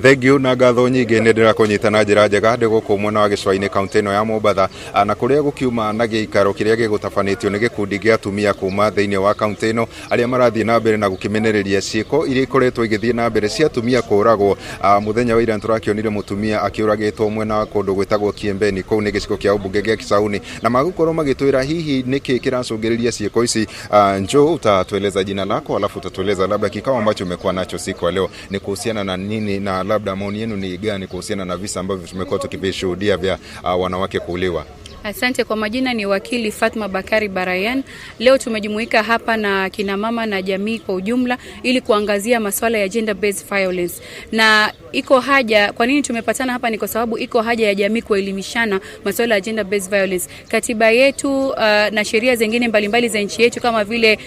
Thengiũ na ngatho nyingĩ, nĩ ndĩrakũnyita na njĩra njega ndĩ gũkũ mwena wa gĩcũa-inĩ, kaunti ĩno ya Mombatha, na kũrĩa gũkiuma na gĩikaro kĩrĩa gĩgũtabanĩtio nĩ gĩkundi gĩa atumia kuma thĩinĩ wa kaunti ĩno, arĩa marathiĩ na mbere na gũkĩmenereria ciĩko iria ikoretwo igĩthiĩ na mbere cia atumia kũragwo. Mũthenya wa ira nĩtũrakĩonire mũtumia akĩũragĩtwo mwena wa kũndũ gwĩtagwo Kiembeni, kũu nĩ gĩcigo kĩa ũmbunge gĩa Kisauni, na magũkorwo magĩtwĩra hihi nĩkĩ kĩracũngĩrĩria ciĩko ici. Njoo utatueleza jina lako, alafu utatueleza labda kikao ambacho umekuwa nacho siku ya leo ni kuhusiana na nini, na labda maoni yenu ni gani kuhusiana na visa ambavyo tumekuwa tukivishuhudia vya wanawake kuuliwa. Asante. Kwa majina ni wakili Fatma Bakari Barayan. Leo tumejumuika hapa na kina mama na jamii kwa ujumla ili kuangazia masuala ya gender based violence. Na iko haja, kwa nini tumepatana hapa? Ni kwa sababu iko haja ya jamii kuelimishana masuala ya gender based violence. Katiba yetu na sheria zingine mbalimbali za nchi yetu kama vile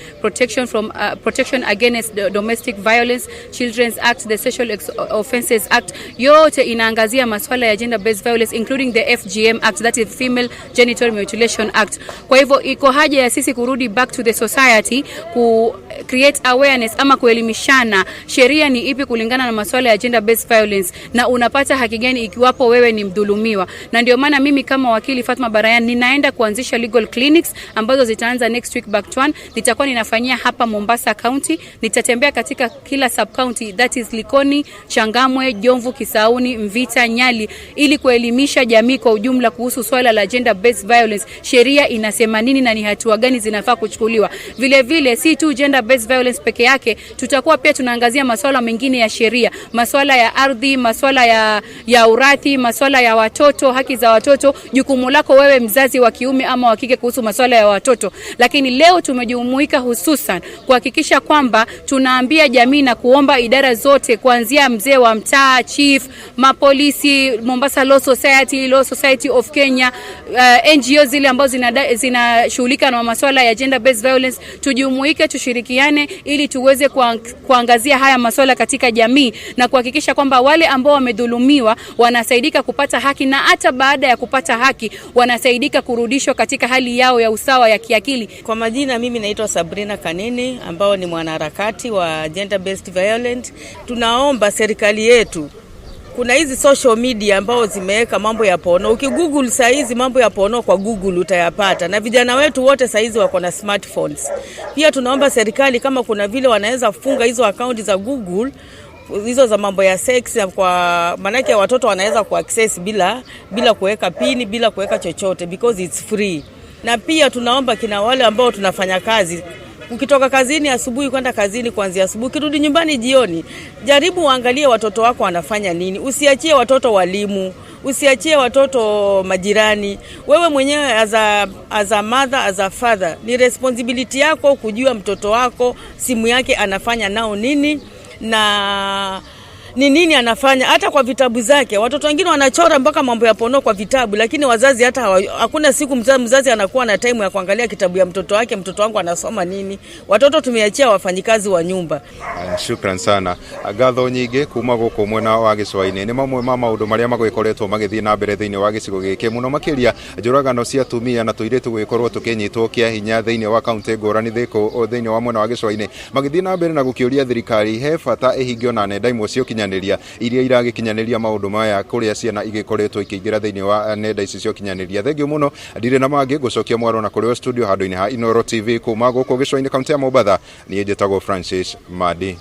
Protection Against Domestic Violence, Children's Act, the Sexual Offences Act, yote inaangazia masuala ya gender based violence, including the FGM Act, that is Female Genital Mutilation Act. Kwa hivyo iko haja ya sisi kurudi back to the society ku create awareness ama kuelimishana sheria ni ipi kulingana na masuala ya gender based violence na unapata haki gani ikiwapo wewe ni mdhulumiwa. Na ndio maana mimi kama wakili Fatma Barayan ninaenda kuanzisha legal clinics ambazo zitaanza next week back to one. Nitakuwa ninafanyia hapa Mombasa County, nitatembea katika kila sub county, that is Likoni, Changamwe, Jomvu, Kisauni, Mvita, Nyali, ili kuelimisha jamii kwa ujumla kuhusu swala la gender based violence, sheria inasema nini na ni hatua gani zinafaa kuchukuliwa. Vile vile, si tu gender based violence peke yake, tutakuwa pia tunaangazia masuala mengine ya sheria, masuala ya ardhi, masuala ya urathi, masuala ya watoto, haki za watoto, jukumu lako wewe mzazi wa kiume ama wa kike kuhusu masuala ya watoto. Lakini leo tumejumuika hususan kuhakikisha kwamba tunaambia jamii na kuomba idara zote, kuanzia mzee wa mtaa, chief, mapolisi, Mombasa Law Society, Law Society of Kenya, NGO zile ambazo zinashughulika na masuala ya gender based violence, tujumuike, tushirikiane ili tuweze kuangazia haya masuala katika jamii na kuhakikisha kwamba wale ambao wamedhulumiwa wanasaidika kupata haki, na hata baada ya kupata haki wanasaidika kurudishwa katika hali yao ya usawa ya kiakili. Kwa majina mimi naitwa Sabrina Kanini, ambao ni mwanaharakati wa gender based violence. Tunaomba serikali yetu, kuna hizi social media ambao zimeweka mambo ya porno. Ukigoogle saa hizi mambo ya porno kwa Google utayapata, na vijana wetu wote saa hizi wako na smartphones. Pia tunaomba serikali kama kuna vile wanaweza funga hizo akaunti za Google hizo za mambo ya sex, kwa maanake watoto wanaweza kuaccess bila kuweka pini, bila kuweka chochote, because it's free. Na pia tunaomba kina wale ambao tunafanya kazi, ukitoka kazini asubuhi kwenda kazini kuanzia asubuhi, ukirudi nyumbani jioni, jaribu uangalie watoto wako wanafanya nini. Usiachie watoto walimu, usiachie watoto majirani. Wewe mwenyewe as a mother, as a father, ni responsibility yako kujua mtoto wako simu yake anafanya nao nini na ni nini anafanya, hata kwa vitabu zake. Watoto wengine wanachora mpaka mambo ya porno kwa vitabu, lakini wazazi hata hakuna siku mzazi anakuwa na time ya kuangalia kitabu ya mtoto wake, mtoto wangu anasoma nini. Watoto tumeachia wafanyikazi wa nyumba. Shukran sana, ngatho nyingĩ kuma gũkũ mwena wa gĩcũa-inĩ. Nĩ mamwe ma maũndũ marĩa magĩkoretwo magĩthiĩ na mbere thĩinĩ wa gĩcigo gĩkĩ, mũno makĩria njũragano cia atumia na tũirĩtu gũgĩkorwo tũkĩnyitwo kĩa hinya thĩinĩ wa kaunti ngũrani thĩinĩ wa mwena wa gĩcũa-inĩ, magĩthiĩ na mbere na gũkĩũria thirikari he bata ĩhingio na nenda imwe cia ũkinyanĩria iria iragĩkinyanĩria maũndũ maya, kũrĩa ciana igĩkoretwo ikĩingĩra thĩinĩ wa nenda ici cia ũkinyanĩria. Thengiũ mũno, ndirĩ na mangĩ, ngũcokia mwaro na kũrĩ o studio handũ-inĩ ha Inoro TV. Kuma gũkũ gĩcũa-inĩ, kaunti ya Mombatha, niĩ njĩtagwo Francis Madi.